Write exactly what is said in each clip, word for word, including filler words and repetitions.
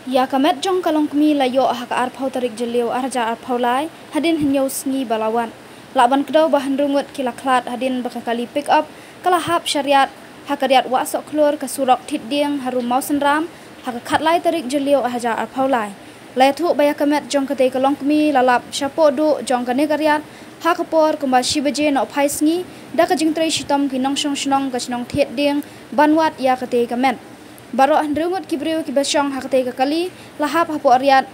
Ïa ka met jong ka longkmie la ïoh ha ka arphew tarik Jylliew arhajar arphew lai, hadien hynñiew sngi ba la wan. Lah ban kdew ba hynriew ngut ki la khlad hadien ba ka kali pick up ka la hap sha riat ha ka riat Wahsohkhlur, ka surok Thieddieng harum Mawsynram, ha ka khatlai tarik Jylliew arhajar arphew lai. La ïathuh ba ïa ka met jong katei ka longkmie la lap shapoh duh jong kane ka riat ha ka por kumba shi baje nohphai sngi, da ka jingtrei shitom ki nongshong shnong ka shnong Thieddieng ban wad ïa katei ka met. Baroh hynriew ngut ki briew kiba shong ha katei ka kali la hap hapoh riat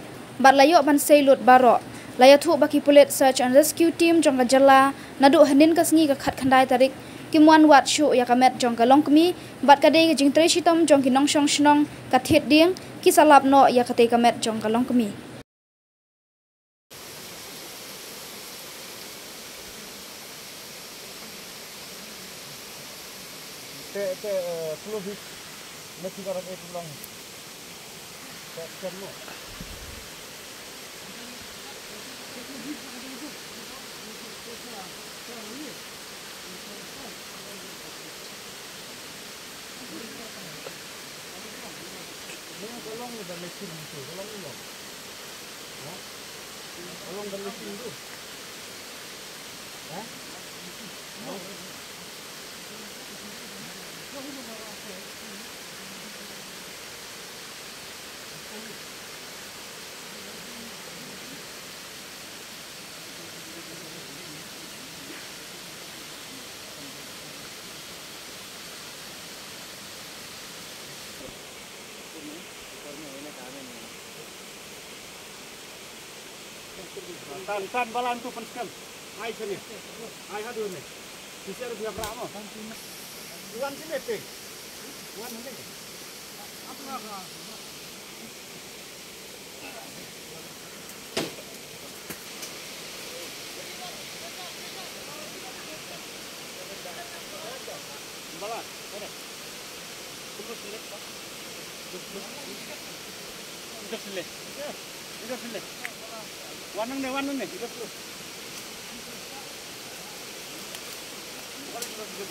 bad la ïoh ban sei lut baroh. La ïathuh ba ki pulit search and rescue team jong ka jylla naduh hynnin ka sngi ka khatkhyndai tarik kim wan wad shuh ïa ka met jong ka longkmie, bad ka dei ka jingtrei shitom jong ki nongshong shnong ka Thieddieng ki sa lap noh ïa katei ka met jong ka longkmie. Te, te, eh, close it. Mesti kalau eh pulang. Te, te, no. Ni ka long ni da mesin tu, ka long ni long. Ha? Ka long da mesin tu. Ha? Ha? Tan, tan, balang tu pynskhem. Ai sini. Ai haduh ni. Sisi ada biar berapa? Wan sini, Peng. Wan sini. Bala, ada. Terus select, Pak. Terus, terus. Terus select. Terus select. Warna ni, warna ni. Terus, terus. Terus, terus.